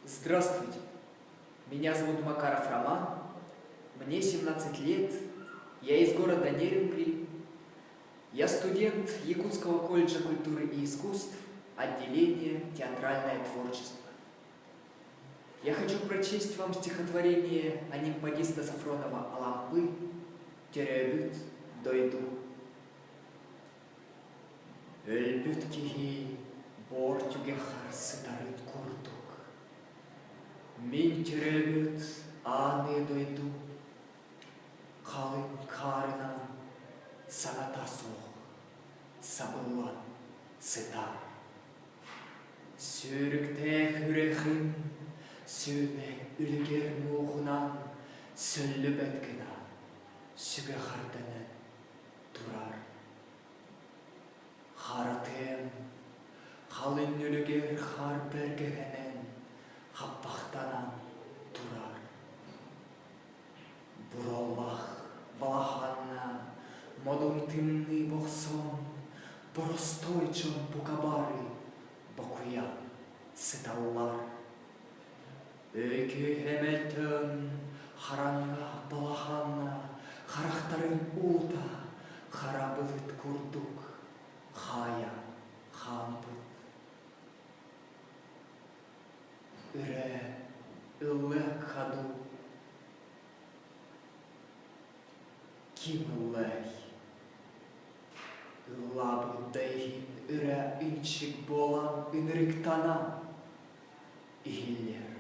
Здравствуйте! Меня зовут Макаров Роман, мне 17 лет, я из города Нерюнгри. Я студент Якутского колледжа культуры и искусств, отделение «Театральное творчество». Я хочу прочесть вам стихотворение Анемподиста Сафронова «Алампы», «Төрөөбүт дойду». Өлбүт киһи буор түгэхэр сытарын курдук, мин төрөөбүт ааны дойду халыҥ хаарынан саҥата суох сабыллан сытар. Сүүрүктээх үрэхим сүүнэ үлүгэр муоҕунан сөллүбэт гына сүгэхэрдэнэн турар. Харатыам халыҥ үлүгэр хаар бэргэһэнэн хаппахтанан турар. Бураллах балаһанна модун тымныы бохсон, боростуой дьон бука бары бокуйан сыталлар. Өйкүүһэ мөлтөөн, хараҥа балаһанна харахтарын уута хара былыт курдук хаайа хаампыт. Өрө ыллык хаду Ким ыллыай? Ыллаабыт да иһин өрө ынчык буолан ынырыктанан иһиллэр.